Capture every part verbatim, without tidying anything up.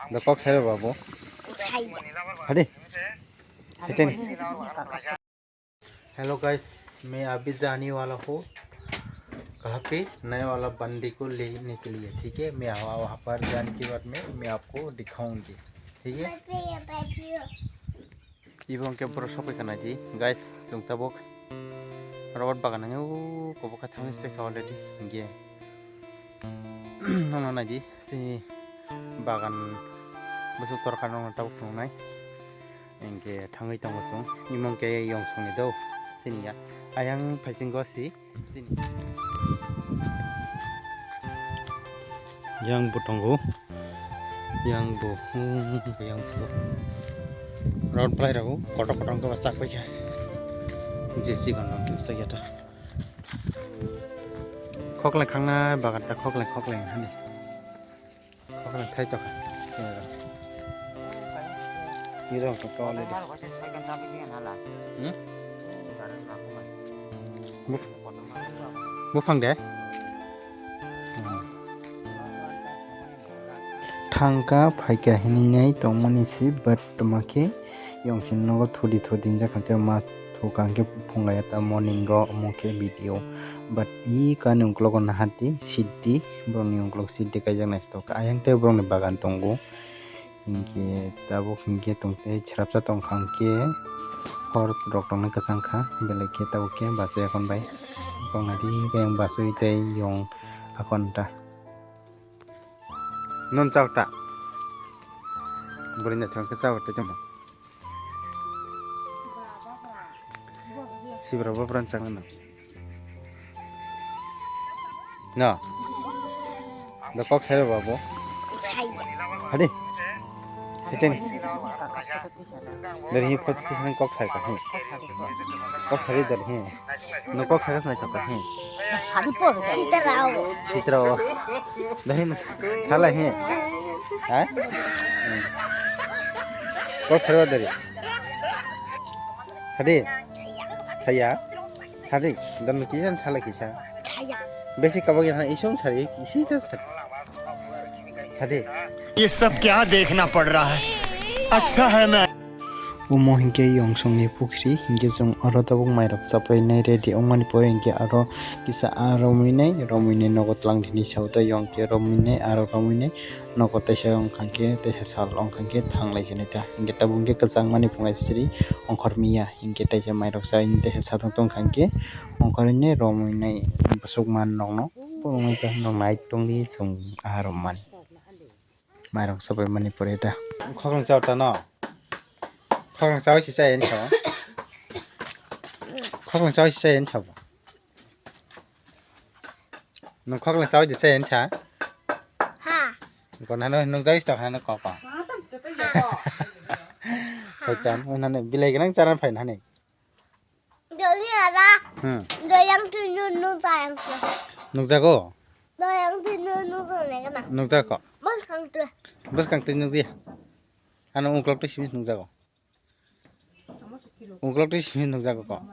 Da kok sai ba bo. Sai. Hadi. Hadi. Hello guys, मैं अभी जाने वाला हूँ कहाँ पे, नए वाला बंदे को लेने के लिए, ठीक है। मैं वहाँ पर जाने के बाद में मैं आपको दिखाऊंगी, ठीक है। Ibo hwnkhe borok sokphaikha naidi, guys, chwng tabuk robot bagan o kubuk khe thangwi se paikha already. Hinkhe nono naidi, chini bagan bwswk torkha nono tabuk phunuknai. Hinkhe thangwi tongo chwng, imo hwnkhe yong songni do chini ya. Ayang phaisingo si. Sini. Yang bo tongo. Yang bo, hmm, yang bo. Road plai rago, kotor kotor wngkha bwsak paikha. J C B no wngkha bwsak ya ta. Khokleng khangna bagan ta khokleng khokleng hani. Khokleng thai tokha. Iro ko to le. Hmm? Buf-, buphang de? Hmm. Thangka phaika hinwi nai tongmani si, but tongma khe yong sini nogo thudi thudi hinjak kha khe ma Thukang khe phunglaiya ta morning o omo khe video. But i kani ukulok o nahardi seat di, borokni ukulok seat di kaijak naithotok. Ayang tei borokni bagan tongo. Hinkhe tabuk hinkhe tongtwi srapsa tongkha hinkhe hor rok tongna kwchang kha. Belai khe tabuk khe bachai akhon bai. Borok naidi hinkhe ang bachai tei yong akhon ta. Non chao ta. Bwrwi naithok khe chao tei tongma. Sibra bopran chang no. No. Do kok sai ba bo. Sai. Hadi. Hitin. Dari hi photo ti han kok sai ka hi. Kok sai dari hi. No kok sai ka sai ka hi. Sadi por. Sita rao. Sita rao. Dari hi. Sala hi. Ha? Kok sai dari. Sadi. Saya. Sadi. Dan kisan sala kisa. Besi kabagi hana isong sari, isi sa sari. Sadi. ये सब क्या देखना पड़ रहा है? अच्छा है मैं Omo hinkhe yongsongni pukhri, hinkhe chwng oro tabuk mairok chapai nai ready wngmani pore hinkhe aro kisa aa romwi nai, romwi nai nogo twlang thini sao ta yong khe romwi nai, aro romwi nai nogo teisa wngkha khe teisa sal wngkha khe thanglai sinai ta. Hinkhe tabuk hinkhe kwchangmani phungai sri ongkhor miya, hinkhe teisa mairok chaini teisa satung tongkha hinkhe ongkhorwi nai romwi nai bwswk man nokno romwi ta nok nai tongli chwng aa rommani. Mairok sabai mani pore ta. Khoklang chao ta no. Khoklang chao si chai en chao. Khoklang chao si chai en chao. Nung khoklang chao di chai en cha. Ha. Kon hano nung chao si to hano ko ko. Soitan, nane bilai ganang charan phai nane. Doni ara. Hmm. Doyang tu nu nu sayang tu. Nukjago? Doyang tu nu nu sayang na. Nukjago? Bwskang tu. Bwskang tu nukji. Ano uklok tu simis nukjago. Uklok tu simis nukjago ko.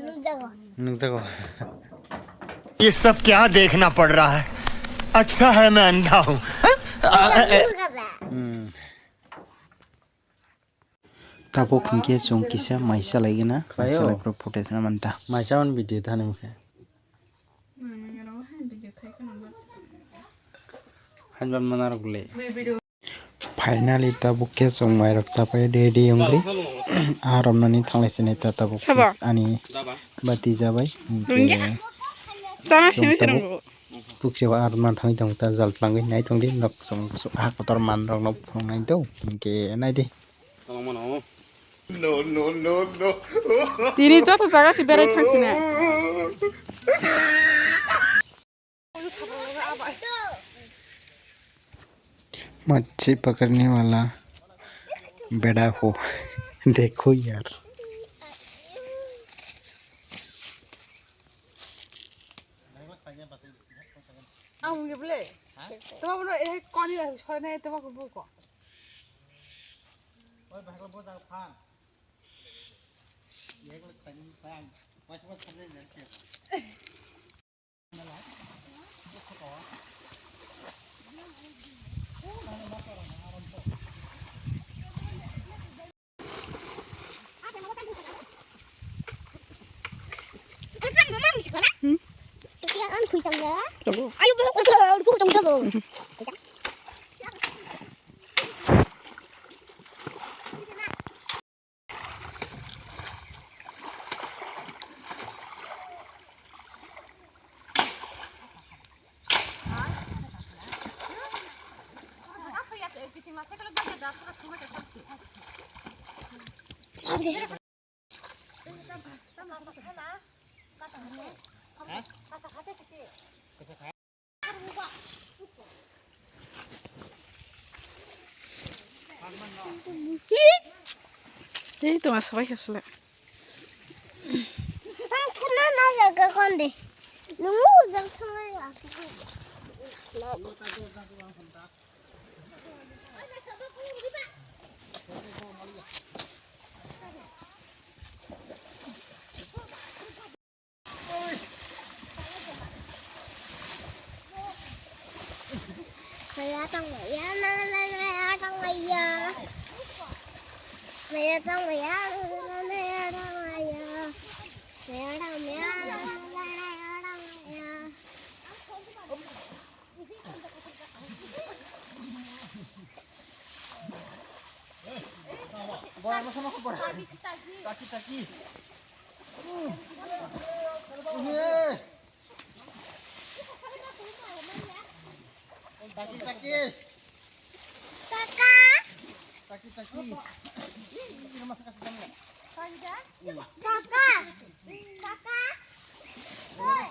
Nukjago. Nukjago. ये सब क्या देखना पड़ रहा है? अच्छा है मैं अंधा हूँ। Hmm. Tabuk hinkhe chwng kisa maisa laigena, maisa laiphuru photo se manta. Maisa on video thani mukhe. Hanban manarok le. Finally tabuk khe chwng mairok chapai ready wngwi aa romnani thanglai sinai ta tabuk khe ani bati jabai. Hinkhe chwng tabuk pukhri o aa romna thangwi tongo ta jal twlangwi nai tongdi nok chwng aa kotor manrokno phunuknai do hinkhe naidi. Tini joto jaga se berai thangsinai. मच्छी पकड़ने वाला बेड़ा हो। देखो यार। Ang mungkin boleh. Tama bono eh koni lah soalnya tama kubu kok. Ayo, bo, ko, ko, ko, ko, ko. Tei tongma sabai khe sle. Ang thana na jaga konde. Nungu jang thana ya. Maya tang maya, maya tang maya. Maya tang maya, maya tang maya. Maya tang maya, maya tang maya. Bora, bora, bora, bora. Taki, taki. Taki, taki. Kaka. Taki, taki. Ih, ih, ih, rumah sakit sana. Kaka. Kaka. Oi.